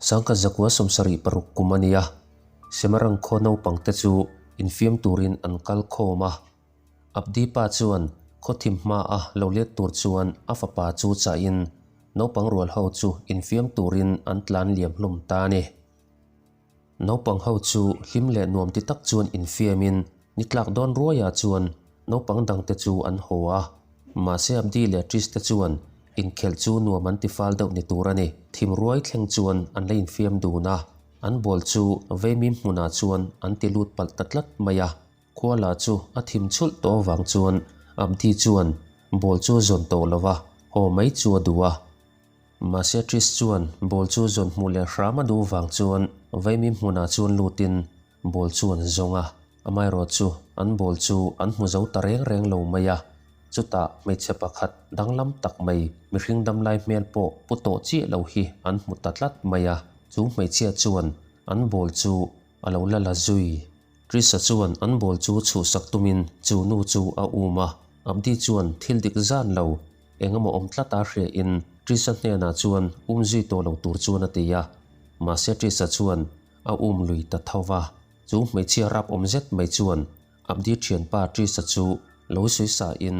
1976 kum a ni a, Semarang khaw naupangte chu infiam turin an kal khawm a. Abdi pa chuan khaw thim hma a lo let tur chuan a fapa chu chahin naupang rual ho chu infiam turin an tlan liam hlawm ta a ni. Naupang ho chu hlim leh nuam ti tak chuan infiamin ni tlak dawn ruaiah chuan naupang dangte chu an haw a. Mahse Abdi leh Trish te chuan inkhelh chu nuam an ti fal deuh ni tur a ni. Thim ruai thleng chuan an la infiam dun a, an ball chu Veimim hmunah chuan an ti lut palh ta tlat mai a. Kuala chu a thim chhulh tawh avang chuan Abdi chuan ball chu a zawn tawh lo va, haw mai chu a duh a. Mahse Trish chuan ball chu zawn hmuh leh hram a duh vang chuan Vaimim hmunah chuan lutin ball chu an zawng a, amaherawh chu an ball chu an hmu zo ta reng reng lo mai a. Chutah hmeichhe pakhat danglam tak mai mihring damlai hmel pawh pu tawh chiah lo hi an hmu ta tlat mai a, chu hmeichhia chuan an ball chu a lo la la zui. Trisha chuan an ball chu chhuhsak tumin chu nu chu a um a, Abdi chuan thil dik zan lo eng emaw awm tlat a hria in Trisha hnenah chuan um zui tawh lo tur chuan a ti a, mahse Trisha chuan a um lui ta tho va. Chu hmeichhia rap awm zet mai chuan Abdi thianpa Trisha chu lo sawi sa in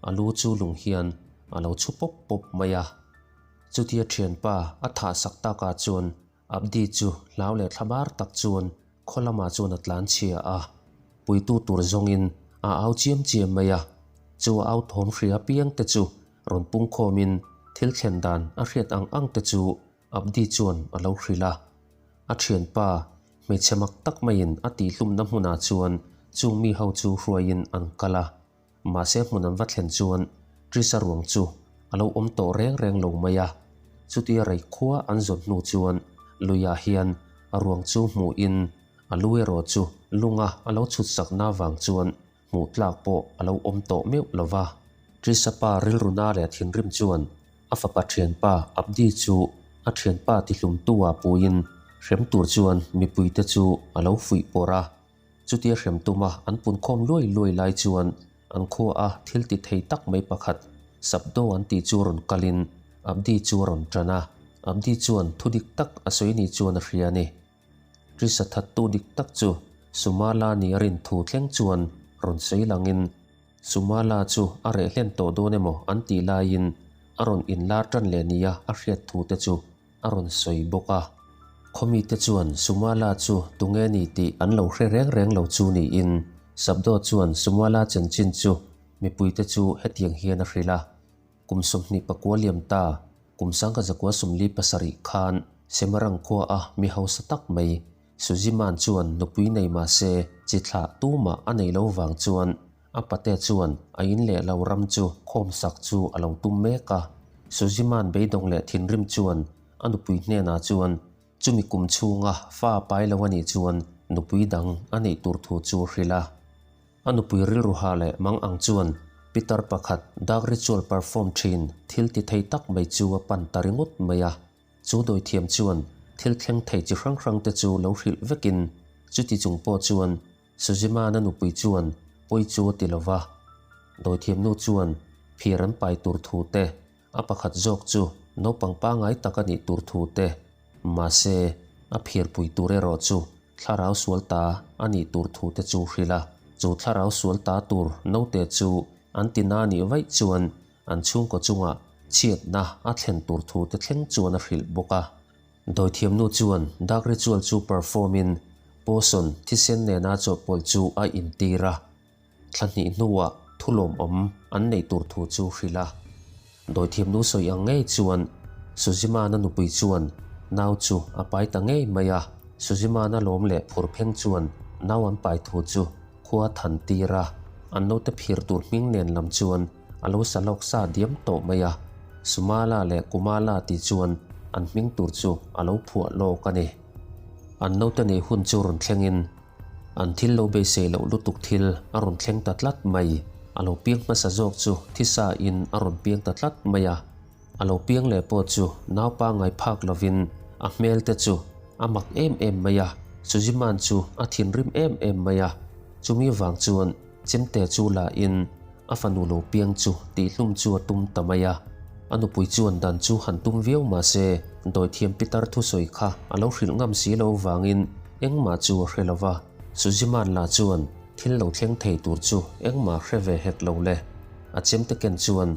a lu chu lung hian a lo chhu pawp pawp mai a. Chutia thianpa a thah sak takah chuan Abdi chu hlau leh thlabar tak chuan khaw lamah chuan a tlan chhia a, puitu tur zawngin a au chiam chiam mai a. Chu a au thawm hria apiang te chu rawn pungkhawmin thil thlen dan a hriat ang ang te chu Abdi chuan a lo hrilh a. A thianpa hmeichhe mak tak maiin a tihhlumna hmunah chuan chung mi ho chu hruaiin an kal a. Mahse hmun an va thlen chuan Trisha ruang chu a lo awm tawh reng reng lo mai a, chutia rei khua an zawn hnu chuan luiah hian a ruang chu hmuhin a lu erawh chu lunga a lo chhut sakna vang chuan hmuh tlak pawh a lo awm tawh meuh lo va. Trisha pa rilru na leh thinrim chuan a fapa thianpa Abdi chu a thianpa tihlumtu ah puiin hrem tur chuan mipuite chu a lo fuih pawrh a. Chutia hrem tuma an punkhawm luai luai lai chuan an khua a thil ti thei tak mai pakhat Sabdo an tih chu rawn kalin Abdi chu a rawn tan a, Abdi chuan thu dik tak a sawi ni chuan a hria a ni. Trisha thattu dik tak chu Sumala ni a rin thu thleng chuan rawn sawi langin Sumala chu a reh hlen tawh dawn emaw an tih laiin a rawn inlar tan leh nia a hriat thu te chu a rawn sawi bawk a. Khawmite chuan Sumala chu tunge ni tih an lo hre reng reng lo chu niin Sabdo chuan Sumala chanchin chu mipuite chu hetiang hian a hrilh a, Kum 29 liam ta, kum 1947 khan Semarang khua a mi hausa tak mai Suziman chuan nupui nei mah se chi thlah tumah a nei lo vang chuan a pate chuan a in leh lo ram chu khawmsak chu a lo tum mek a. Suziman beidawng leh thinrim chuan a nupui hnenah chuan chumi kum chhunga fa pai lo a nih chuan nupui dang a neih tur thu chu a hrilh a. A nupui rilru ha leh mang ang chuan pitar pakhat dark ritual perform thin thil ti thei tak mai chu a pan ta ringawt mai a. Chu dawithiam chuan thil thleng thei chi hrang hrang te chu lo hrilh vekin chuti chung pawh chuan Suzimana nupui chuan pawi chu a ti lo va. Dawithiam nu chuan phir an pai tur thu te, a pakhat zawk chu naupang pangai tak a nih tur thu te, mahse a phirpui tur erawh chu thlarau sual ta a nih tur thu te chu hrilh a. Chu thlarau sual ta tur naute chu an ti na nih vaih chuan An chhungkaw chungah chhiatna a thlen tur thu te thleng chuan a hrilh bawk a. Dawithiamnu chuan dark ritual chu perform in potion thisen nena chawhpawlh chu a intir a. Thla hnih hnuah thu lawmawm an neih tur thu chu hrilh a. Dawithiamnu sawi ang ngei chuan Suzimana nupui chuan nau chu a pai ta ngei mai a. Suzimana lawm leh phur pheng chuan nau an pai thu chu khua than tir a. An naute phir tur hming nen lam chuan A lo sa lawk sa diam tawh mai a, Sumala leh Kumala tih chuan an hming tur chu a lo phuah lawk a ni. An naute nei hun chu rawn thlengin an thil lo beisei loh lutuk thil a rawn thleng ta tlat mai. A lo piang hmasa zawk chu thisa in a rawn piang ta tlat mai a, a lo piang leh pawh chu naupa ngai phak lovin a hmel te chu a mak em em mai a, Suziman chu a thinrim em em mai a, chumi vang chuan Chemte chu la in a fanu lo piang chu tihhlum chu a tum ta mai a. A nupui chuan dan chu han tum viau mah se, dawithiam pitar thusawi kha a lo hrilh ngam si lo vangin engmah chu a hre lo va. Suziman lah chuan thil lo thleng thei tur chu engmah hre ve hek lo le. A chemte ken chuan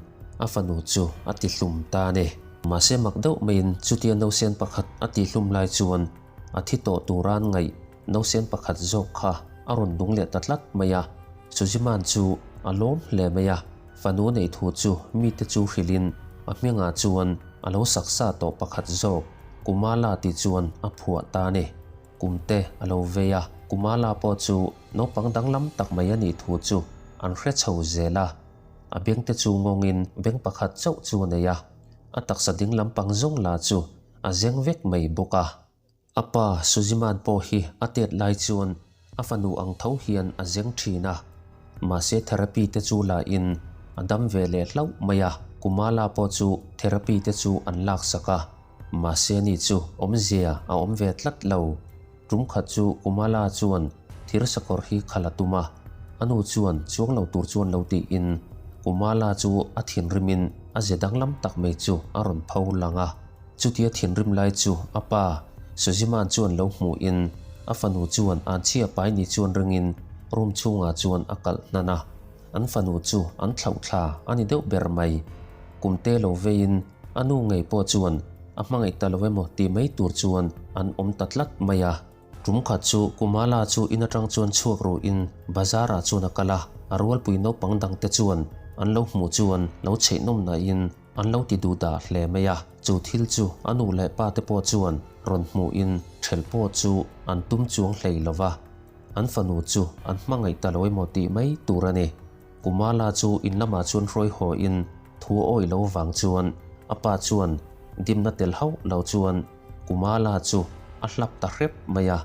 a fanu chu a ti hlum ta a ni. Mahse mak deuh maiin chutia nausen pakhat a ti hlum lai chuan a thi tawh tura an ngaih nausen pakhat zawk kha a rawn nung leh ta tlat mai a. Suziman chu a lawm hle mai a, fanu neih thu chu mite chu hrilhin a hmingah chuan a lo saksa tawh pakhat zawk Kumala tih chuan a phuah ta a ni. Kum te a lo vei a, Kumala pawh chu naupang danglam tak mai a nih thu chu an hre chho zel a. A beng te chu ngawngin beng pakhat chauh chu a nei a, a taksa ding lampang zawng lah chu a zeng vek mai bawk a. A pa Suziman pawh hi a tet lai chuan a fanu ang tho hian a zeng thin a, mahse therapy te chu la in a dam ve leh hlauh mai a, Kumala pawh chu therapy te chu an laksak a, mahse ni chu awmzia a awm ve tlat lo. Tum khat chu Kumala chuan thir sakawr hi khalh a tum a, a nu chuan chuang lo tur chuan lo tiin Kumala chu a thinrimin a ze danglam tak mai chu a rawn pho lang a. Chutia thinrim lai chu a pa Suziman chuan lo hmuhin a fanu chuan anchhia pai ni chuan ringin room chhungah chuan a kalh hnan a, an fanu chu an thlauh thla a ni deuh ber mai. Kum te lo veiin a nu ngei pawh chuan a hmangaih ta lo emaw ti mai tur chuan an awm ta tlat mai a. Tum khat chu Kumala chu in atang chuan chhuak ruhin bazar ah chuan a kal a, a rualpui naupang dang te chuan an lo hmuh chuan lo chheih nawm nahin an lo ti duh dah hle mai a. Chu thil chu a nu leh pa te pawh chuan rawn hmuhin ṭhelh pawh chu an tum chuang hlei lo va, an fanu chu an hmangaih ta lo emaw tih mai tur a ni. Kumala chu in lamah chuan hruai haw in thu a awih lo vang chuan a pa chuan dimna tel hauh lo chuan Kumala chu a hlap ta hrep mai a,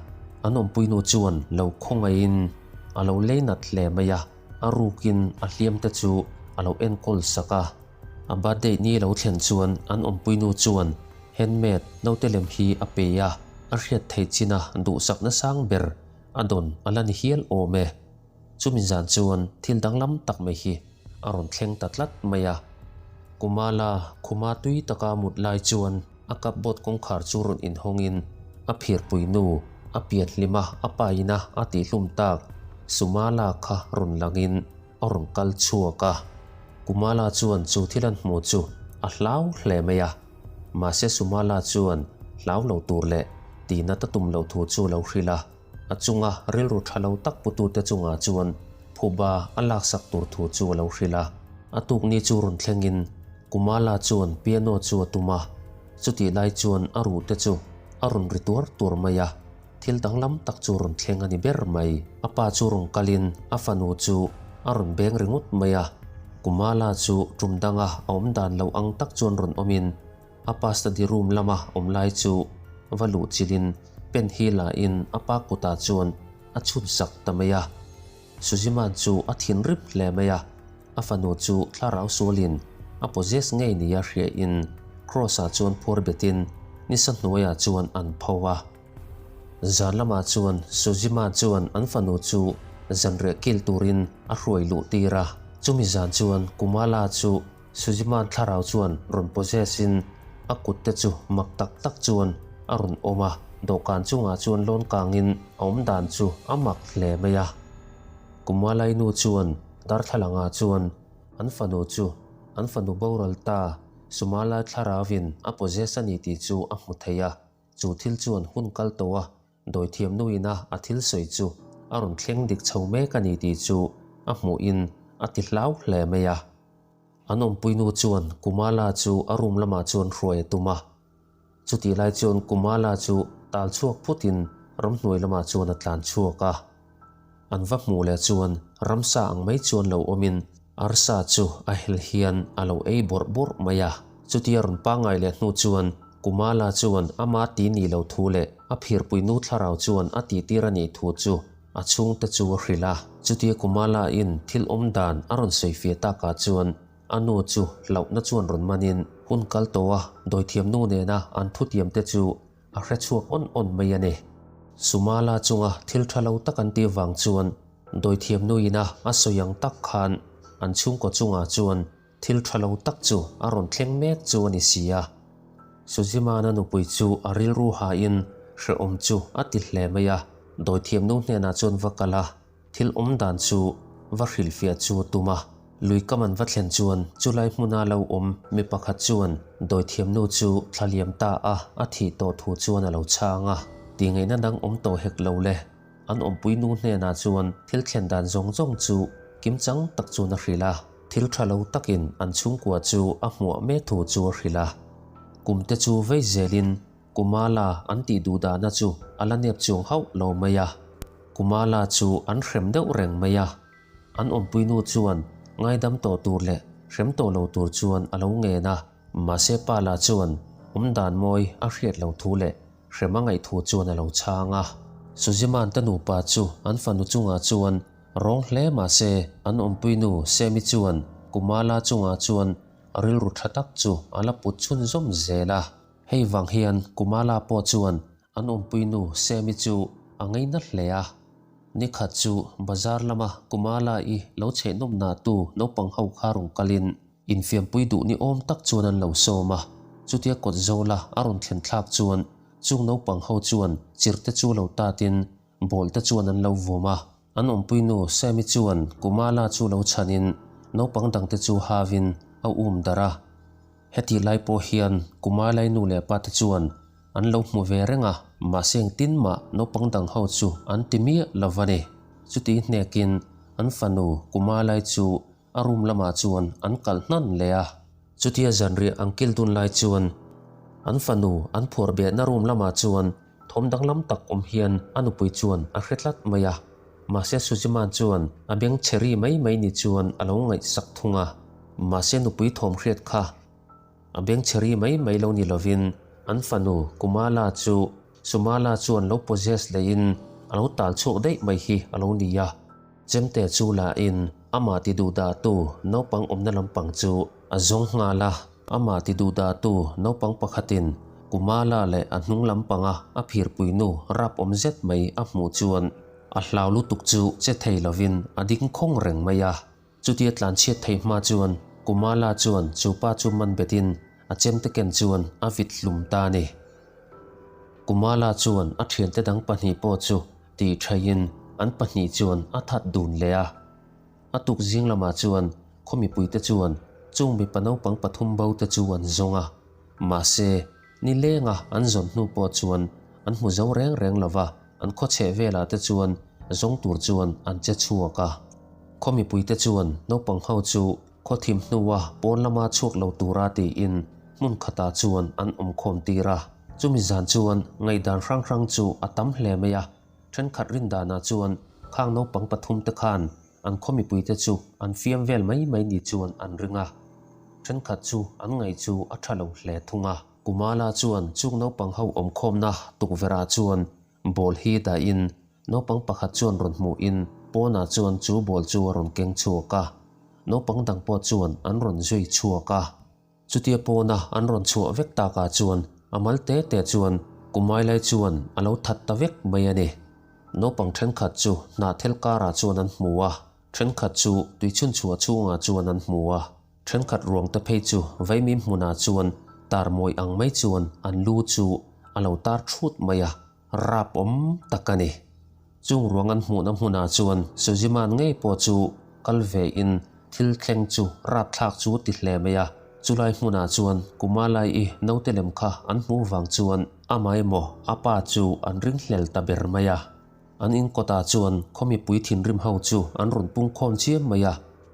an awmpuinu chuan lo khawngaihin a lo lei nat hle mai a, a rukin a hliam te chu a lo enkawl sak a. A birthday ni lo thlen chuan an awmpuinu chuan handmade naute lem hi a pe a, a hriat theih china duhsakna sang ber a dawn a la ni hial awm e. Chumi zan chuan thil danglam tak mai hi a rawn thleng ta tlat mai a. Kumala khuma tui taka mut lai chuan a cupboard kawngkhar chu rawn inhawngin a phirpui nu a pian hlima a paina a tihhlum tak Sumala kha rawn langin a rawn kal chhuak a. Kumala chuan chu thil an hmuh chu a hlau hle mai a. Mahse Sumala chuan hlau lo tur leh tihna ta tum loh thu chu a lo hrilh a. A chunga rilru tha lo tak putute chungah chuan phuba a laksak tur thu chu a lo hrilh a. A tukni chu rawn thlengin Kumala chuan piano chu a tum a, chutih lai chuan a ruhte chu a rawn ri tuar tuar mai a, thil danglam tak chu rawn thleng a ni ber mai. A pa chu rawn kalin a fanu chu a rawn beng ringawt mai a, Kumala chu tum danga a awm dan lo ang tak chuan rawn awmin A pa study room lama awm lai chu va luh chilhin pen hi la in a pa kutah chuan a chhun sak ta mai a. Suziman chu a thinrim hle mai a, a fanu chu thlarau sualin a possess ngei nia hria in cross ah chuan phuar betin nisa hnuaiah chuan an pho a. Zan lamah chuan Suzima chuan an fanu chu zanriah kil turin a hruai luh tir a, chumi zan chuan Kumala chu Suziman thlarau chuan rawn possess in a kut te chu mak tak tak chuan a rawn awm a, dawhkan chungah chuan lawn kangin a awm dan chu a mak hle mai a. Kumalai nu chuan darthlalangah chuan an fanu chu an fanu boral ta Sumalai thlarauvin a possess a ni tih chu a hmu thei a, chu thil chuan hun kal tawh a Dawithiam nuina a thil sawi chu a rawn thleng dik chho mek a ni tih chu a hmuhin a ti hlau hle mai a. An awmpuinu chuan Kumala chu a room lamah chuan hruai a tum a. Chutih lai chuan Kumala chu tal chhuak phutin ramhnuai lamah chuan a tlan chhuak a. An va hmuh leh chuan ramsa ang mai chuan lo awmin arsa chu a hel hian a lo ei bawrh bawrh mai a. Chutia rawn pangngai leh hnu chuan Kumala chuan ama ti ni lo thu leh a phirpuinu thlarau chuan a tihtir a nih thu chu a chhungte chu a hrilh a. Chutia Kumala in thil awm dan a rawn sawifiah takah chuan a nu chu hlauhna chuan rawn manin hun kal tawh a dawithiamnu nena an thutiamte chu a hre chhuak awn awn mai a ni. Sumala chunga thil tha lo tak an tih vang chuan dawithiam nuina a sawi ang tak khan an chhungkaw chungah chuan. Thil tha lo tak chu a rawn thleng mek chu a ni si a. Suzimana nupui chu a rilru hain hrehawm chu a ti hle mai a. Dawithiamnu hnenah chuan va kal a, thil awm dan chu va hrilhfiah chu a tum a. Lui kam an va thlen chuan chulai hmuna lo awm mi pakhat chuan dawithiamnu chu thla liam ta a, a thih tawh thu chuan a lo chhang a. Tihngaihna dang awm tawh hek lo le. An awmpui nu hnenah chuan thil thlen dan zawng zawng chu kimchang tak chuan a hrilh a. Thil tha lo takin an chhungkua chu a hmuah mek thu chu a hrilh a. Kum te chu vei zelin Kumala an tih duh dahna chu a la nep chuang hauh lo mai a. Kumala chu an hrem deuh reng mai a. An awmpui nu chuan ngaidam tawh tur leh hrem tawh lo tur chuan a lo ngen a. Mahse Pala chuan awmdan mawi a hriat lo thu leh hrem a ngaih thu chuan a lo chhang a. Suziman te nupa chu an fanu chungah chuan rawng hle mahse an awmpui nu Semi chuan Kumala chungah chuan rilru tha tak chu a la put chhunzawm zel a. Hei vang hian Kumala pawh chuan an awmpui nu Semi chu a ngaina hle a. Ni khat chu bazar lama Kumala-i lo chhehnawm nahtu naupang ho kha rawn kalin Infiampui duh ni awm tak chuan an lo sawm a, chutia kawt zawla a rawn thlen thlak chuan chung naupang ho chuan chirhte chu lo tatin ball te chuan an lo vawm a. An awmpui nu Sammy chuan Kumala chu lo chhanin naupang dangte chu havin a um darh a. Hetih lai pawh hian Kumalai nu leh pa te chuan an lo hmu ve reng a, mahse engtin mah naupang dang ho chu an ti miah lo va ni. Chuti hnekin an fanu Kumalai chu A room lamah chuan an kal hnan leh a. Chutia zanriah an kil dun lai chuan an fanu an phuar behna room lamah chuan thawm danglam tak awm hian a nupui chuan a hre tlat mai a. Mahse Suziman chuan a beng chhe ri mai mai ni chuan a lo ngaihsak thung a. Mahse nupui thawm hriat kha a beng chhe ri mai mai lo ni lovin an fanu Kumala chu Sumala chuan lo possess lehin a lo tal chhuak daih mai hi a lo ni a. Chemte chu la in amah ti duh dah tu naupang awmna lampang chu a zawng nghal a. Amah ti duh dah tu naupang pakhatin Kumala leh a hnung lampanga a phirpui nu rap awm zet mai a hmuh chuan a hlau lutuk chu che thei lovin a ding khawng reng mai a. Chutia tlanchhiat theih hma chuan Kumala chuan chu pa chu man betin a chemte ken chuan a vit hlum ta a ni. Kumala chuan a thiante dang pahnih pawh chu tih thaiin an pahnih chuan a that dun leh a. A tuk zing lamah chuan khaw mipuite chuan chung mipa naupang pathum bo te chu an zawng a. Mahse, ni lenga an zawn hnu pawh chuan an hmu zo reng reng lo va, an khaw chheh velah te chuan zawng tur chuan an che chhuak a. Khaw mipuite chuan naupang ho chu khaw thim hnua pawn lama chhuak lo tura tiin hmun khatah chuan an awm khawm tir a. Chumi zan chuan ngaihdan hrang hrang chu a tam hle mai a, thenkhat rindanah chuan khang naupang pathumte khan an khaw mipuite chu an fiam vel mai mai ni chuan an ring a, thenkhat chu an ngaih chu a tha lo hle thung a. Kumala chuan chung naupang ho awmkhawmna tukverhah chuan Ball hi dahin naupang pakhat chuan rawn hmuhin pawnah chuan chu ball chu a rawn keng chhuak a, naupang dang pawh chuan an rawn zui chhuak a. Chutia pawna an rawn chhuah vek takah chuan a mal te te chuan Kumailai chuan a lo that ta vek mai a ni. Naupang thenkhat chu hnahthel karah chuan an hmu a, thenkhat chu tuichhunchhuah chhungah chuan an hmu a. Thenkhat ruang te phei chu vaimim hmunah chuan tar mawi ang mai chuan an lu chu a lo tar thut mai a, rap awm tak a ni. Chung ruang an hmuhna hmunah chuan Suziman ngei pawh chu kal ve in thil thleng chu rapthlak chu ti hle mai a, chulai hmunah chuan Kumalai-i naute lem kha an hmuh vang chuan amah emaw a pa chu an ringhlel ta ber mai a. An in kawtah chuan khaw mipui thinrim ho chu an rawn pung khawm chiam mai a,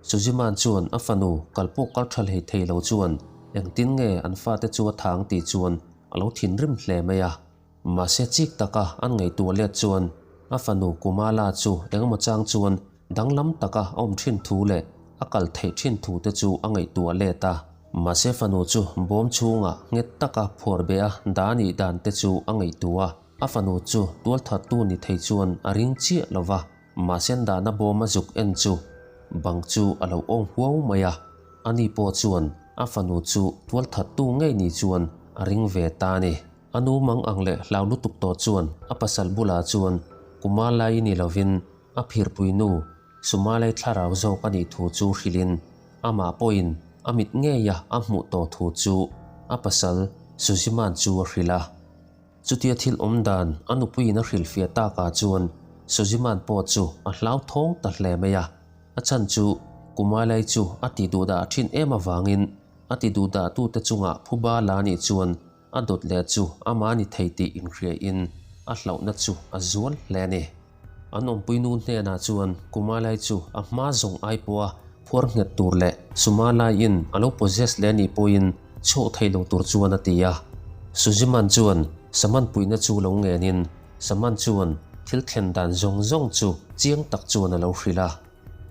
Suziman chuan a fanu kal pawh kal tha hlei thei lo chuan engtin nge an fate chu a thang tih chuan a lo thinrim hle mai a. Mahse chik taka an ngaihtuah let chuan a fanu Kumala chu engemaw chang chuan danglam taka a awm thin thu leh a kal theih thin thu te chu a ngaihtuah let a. Mahse fanu chu bawm chhungah nghet taka phuar beh a dah nih dan te chu a ngaihtuah a. A fanu chu tualthattu ni thei chuan a ring chiah lo va, mahse an dahna bawm a zuk en chu bang chu a lo awng huau mai a. Ani pawh chuan a fanu chu tualthattu ngei ni chuan a ring ve ta a ni. A nu mang ang leh hlau lutuk tawh chuan a pasal bulah chuan Kumalai ni lovin a phirpui nu Sumalai thlarau zawk a nih thu chu hrilhin amah pawhin. a mit ngeia a hmuh tawh thu chu a pasal Suziman chu a hrilh a. Chutia thil awm dan a nupuiin a hrilhfiah takah chuan Suziman pawh chu a hlauthawng ta hle mai a. A chhan chu Kumalai chu a ti duhdah thin em avangin a ti duhdahtute chungah phuba la nih chuan a dawt leh chu amah ni thei tih inhriain a hlauhna chu a zual hle a ni. An awmpui nu hnenah chuan Kumalai chu a hma zawng ai pawha phuar nghet tur leh Sumalaiin a lo possess leh anih pawhin chhuak thei lo tur chuan a ti a. Suziman chuan Saman puihna chu lo ngenin Saman chuan thil thlen dan zawng zawng chu chiang tak chuan a lo hrilh a.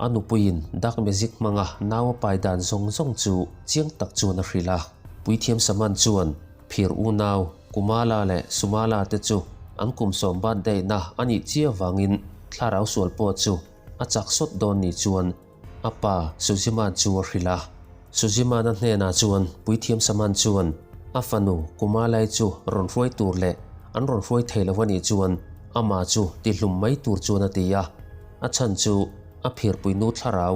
A nupuiin dark magic hmanga nau a pai dan zawng zawng chu chiang tak chuan a hrilh a. Puithiam Saman chuan phir unau Kumala leh Sumala te chu an kum sawm birthday na a nih chiah vangin thlarau sual pawh chu a chak sawt dawn ni chuan a pa Suziman chu a hrilh a. Suzimana hnenah chuan Puithiam Saman chuan a fanu Kumalai chu rawn hruai tur leh an rawn hruai thei lo a nih chuan amah chu tihlum mai tur chuan a ti a. A chhan chu a phirpui nu thlarau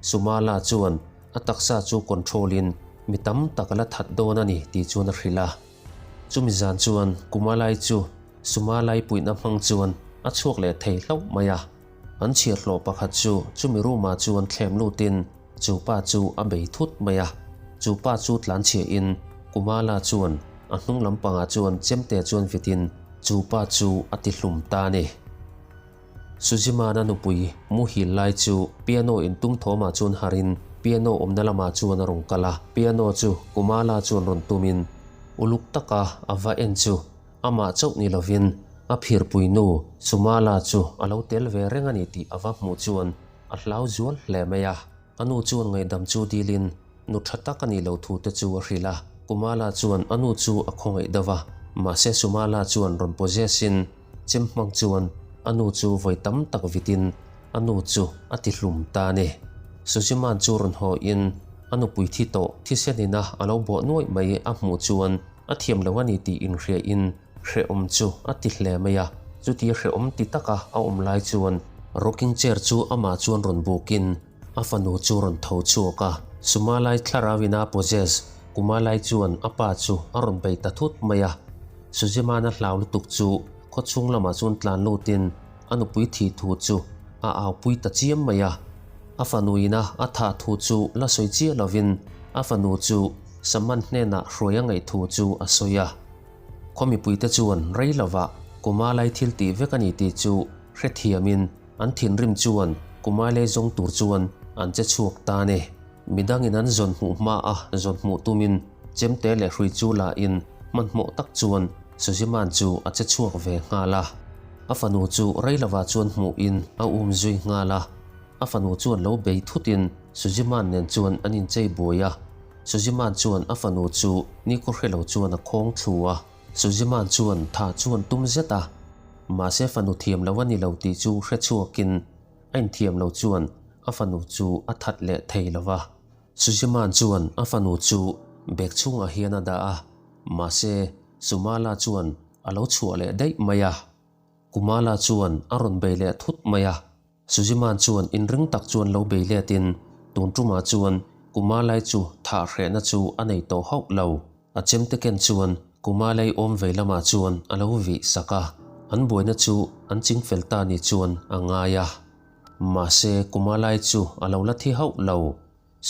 Sumala chuan a taksa chu control in mi tam tak a la that dawn a ni tih chuan a hrilh a. Chumi zan chuan Kumalai chu Sumalai puihna hmang chuan a chhuak leh thei hlauh mai a. An chhiarhlawh pakhat chu chumi room ah chuan thlem lutin chu pa chu a bei thut mai a. Chu pa chu tlanchhiah in Kumala chuan a hnung lampangah chuan chemte chuan vitin chu pa chu a ti hlum ta a ni. Suzimana nupui muhil lai chu piano in tum thawmah chuan harin piano awmna lamah chuan a rawn kal a. Piano chu Kumala chuan rawn tumin uluk taka a va en chu amah chauh ni lovin a phirpui nu Sumala chu a lo tel ve reng a ni tih a va hmuh chuan a hlau zual hle mai a. A nu chuan ngaihdam chu dilin nu tha tak a nih loh thu te chu a hrilh a. Kumala chuan a nu chu a khawngaih deuh a, mahse Sumala chuan rawn possess in Chem hmang chuan a nu chu vawi tam tak vitin a nu chu a ti hlum ta a ni. Suziman chu rawn haw in a nupui thi tawh thisen ina a lo bawh nuaih mai a hmuh chuan a thiam lo a ni tih inhria in hrehawm chu a ti hle mai a. Chuti hrehawm ti taka a awm lai chuan rocking chair chu amah chuan rawn bukin a fanu chu rawn tho chhuak a. Sumalai thlarau ina possess Kumalai chuan a pa chu a rawn bei ta thut mai a. Suzimana hlau lutuk chu khawchhung lamah chuan tlan lutin a nupui thih thu chu a aupui ta chiam mai a. A fanuina a thah thu chu la sawi chiah lovin a fanu chu Saman hnenah hruai a ngaih thu chu a sawi a. Khaw mipuite chuan rei lovah Kumalai thil tih vek a ni tih chu hrethiamin an thinrim chuan Kumalai zawng tur chuan an che chhuak ta a ni. Midangin an zawn hmuh hma a zawn hmuh tumin chemte leh hrui chu la in hmanhmawh tak chuan Suziman chu a che chhuak ve nghal a. A fanu chu rei lovah chuan hmuh in a um zui nghal a. A fanu chuan lo bei thut in Suziman nen chuan an inchei buai a. Suziman chuan a fanu chu nikhaw hre lo chuan a khawng thlu a. Suziman chuan tha chuan tum zet a. Mahse fanu thiam lo a ni lo tih chu hre chhuak in A inthiam lo chuan a fanu chu a that leh thei lo va. Suziman chuan a fanu chu bag chhungah hian a dah a, mahse Sumala chuan a lo chhuah leh daih mai a. Kumala chuan a rawn bei leh thut mai a. Suziman chuan inring tak chuan lo bei letin tun tumah chuan Kumalai chu thah hrehna chu a nei tawh hauh lo. A chemte ken chuan Kumalei awm vei lamah chuan a lo vih sak a, an buaina chu an ching fel ta ni chuan a ngai a. Mahse, Kumalai chu a lo la thi hauh lo.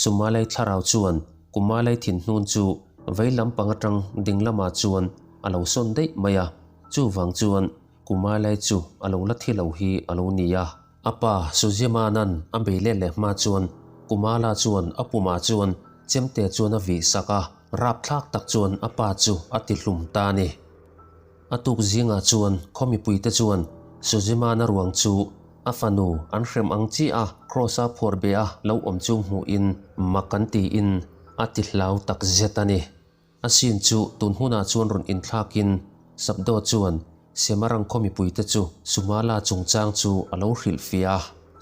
Sumalei thlarau chuan Kumalei thinhnun chu vei lam pang atang ding lamah chuan a lo sawn daih mai a, chuvang chuan Kumalai chu a lo la thi lo hi a lo ni a. A pa Suziamanan a bei let leh hma chuan Kumala chuan a pumah chuan chemte chuan a vih sak a, rapthlak tak chuan a pa chu a ti hlum ta a ni. A tuk zingah chuan khaw mipuite chuan Suzimana ruang chu a fanu an hrem ang chiah a Kross-a phuar be a lo awm chu hmuhin mak an tiin a ti hlau tak zet a ni. A sin chu tun hunah chuan rawn inthlakin Sapdaw chuan Semarang khaw mipuite chu Sumala chungchang chu a lo hrilhfiah a.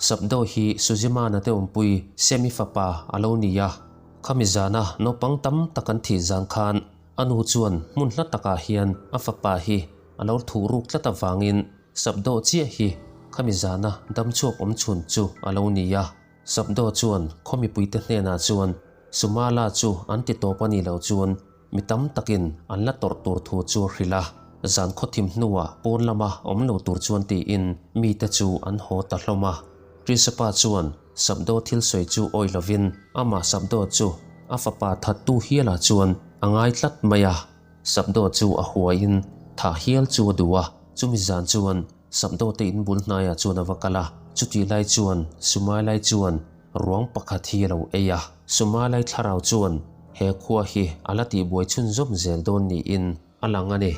Sapdaw hi Suzimana te awmpui Semi fapa a lo ni a. Khami zana naupang tam tak an thih zan khan a nu chuan hmun hla takah hian a fapa hi a lo thuh ruk tlat avangin Sapdaw chiah hi khami zana damchhuak awmchhun chu a lo ni a. Sapdaw chuan khaw mipuite hnenah chuan. Sumala chu an ti tawp a nih loh chuan mi tam takin an la tawrh tur thu chu a hrilh a. Zan khawthim hnuah pawn lama awm lo tur chuan tiin mite chu an haw ta hlawm a. Trisapa chuan Sapdaw thil sawi chu awih lovin amah Sapdaw chu a fapa thattu hialah chuan a ngai tlat mai a. Sapdaw chu a huaiin thah hial chu a duh a, chumi zan chuan Sapdaw te in bul hnaiah chuan a va kal a, chutih lai chuan Sumailai chuan ruang pakhat hi a lo ei a. Sumailai thlarau chuan he khua hi a la tihbuai chhunzawm zel dawn niin a lang a ni.